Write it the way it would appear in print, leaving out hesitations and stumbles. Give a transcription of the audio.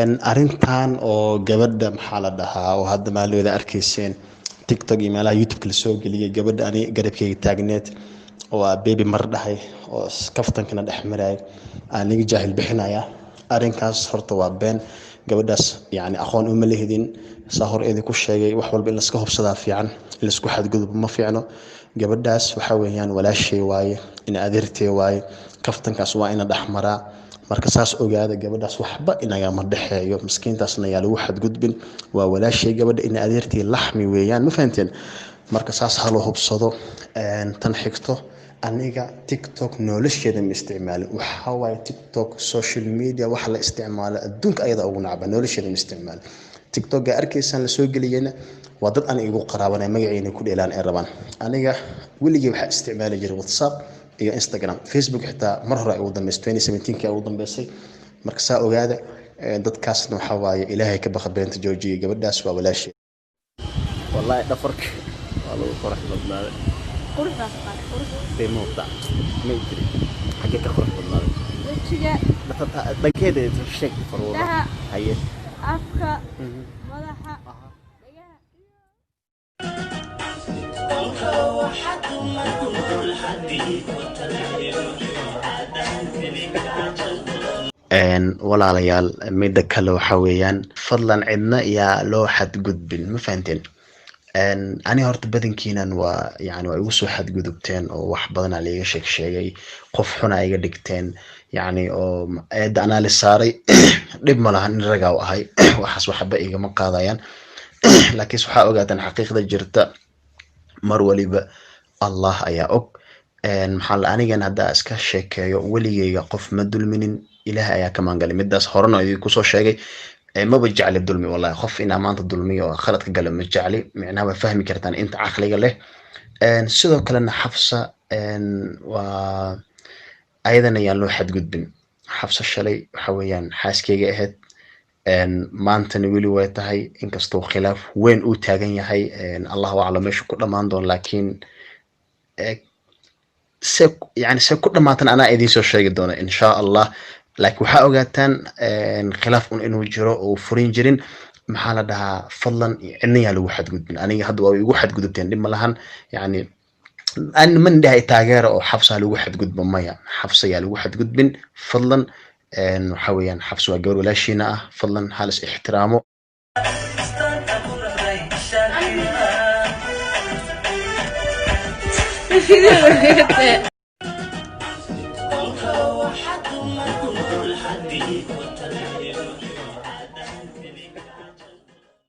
Arrintan oo gabadha, maxaa la dhahaa, oo hadda maalooda arkayseen TikTok iyo meelaha YouTube-ka lasoo geliyay, gabadha ani garabkeyga taagneed oo aa baby mar dhahay oo kaftankana dhex marayay, aan niga jaahil bixinaya. Arrinkaas horta waa been. Gabadhaas yani aqoon uma lehidin. Saa hor idinku sheegay, wax walba in laska hubsadaa fiican, in laisku xadgudbo ma fiicno. Gabadhaas waxa weeyaan walaashay waaye, ina adeertay waaye, kaftankaas waa ina dhex maraa. Marka saas ogaada, gabadhaas waxba inagama dhexeeyo. Miskiintaasna yaa lagu xadgudbin. Waa walaashay gabadha, ina adeertay laxmi weeyaan, ma fahanteen? Marka saas haloo hubsado. Tan xigto, aniga TikTok nolosheeda ma isticmaalin. Waxaa waaye TikTok social media waxa la isticmaalo adduunka ayada ugu nacba. Nolosheeda ma isticmaalin. TikTok-ga arkaysaan lasoo geliyena waa dad ani igu qaraabanaya, magaciina ku dheelaan ay rabaan. Aniga weligay waxaa isticmaali jiray WhatsApp iyo Instagram. Facebook xitaa mar hore ay ugu dambeysay, 2017 ugu dambeysay. Marka saa ogaada. Dadkaasna waxaa waaye Ilaahay ka baqa, beenta joojiya. Gabadhaas waa walaashay. Wallaahi dhafarka waa lagu qurux badnaaday. Quruxdaas qaad, qurux. Bay muuqda may tiri, xaggee ka qurux badnaaday? Wejiga. Dhankeeda sheeg, farwada. Indhaha. Haye. Afka, madaxa, dhagaha. Walaalayaal, midda kale waxa weeyaan, fadlan cidna yaa loo xadgudbin, ma fahanteen? Ani horta badankiinan waa yani waa igu soo xadgudubteen oo wax badanaa laiga sheeg sheegay, qof xuna iga dhigteen, yani oo eedda anaa li saaray. Dhib ma lahan, in ragaa u ahay, waxaas waxba igama qaadayaan. Laakiinse waxaa ogaataan xaqiiqda jirta mar waliba Allah ayaa og. Maxaa la anigan haddaa iska sheekeeyo, weligeyga qof ma dulminin, Ilaah ayaa ka maangalay midaas. Horena idinku soo sheegay, maba jecli dulmi wallahi. Qof inaa maanta dulmiyo oo khalad ka gala ma jecli. Micnaha waa fahmi kartaan inta caqliga leh. Sidoo kalena Xafsa waa ayadana yaan loo xadgudbin. Xafsa shalay waxa weeyaan xaaskeyga ahayd, maantana weli way tahay, inkastoo khilaaf weyn uu taagan yahay. Allahu aclam meeshu ku dhammaan doono, laakiin se yani se ku dhamaatan anaa idiin soo sheegi doona insha Allah. Laakiin waxaa ogaataan khilaaf un inuu jiro oo furin jirin. Maxaa la dhahaa, fadlan cidna yaa lagu xadgudbin. Aniga hadda waa igu xadgudubteen, dhib ma lahan. Yani an man dhahay taageera oo Xafsa ha lagu xadgudbo, maya. Xafsa yaa lagu xadgudbin fadlan. Waxa weeyaan Xafsa waa gabar walaashiina ah. Fadlan halis ixtiraamo. Video.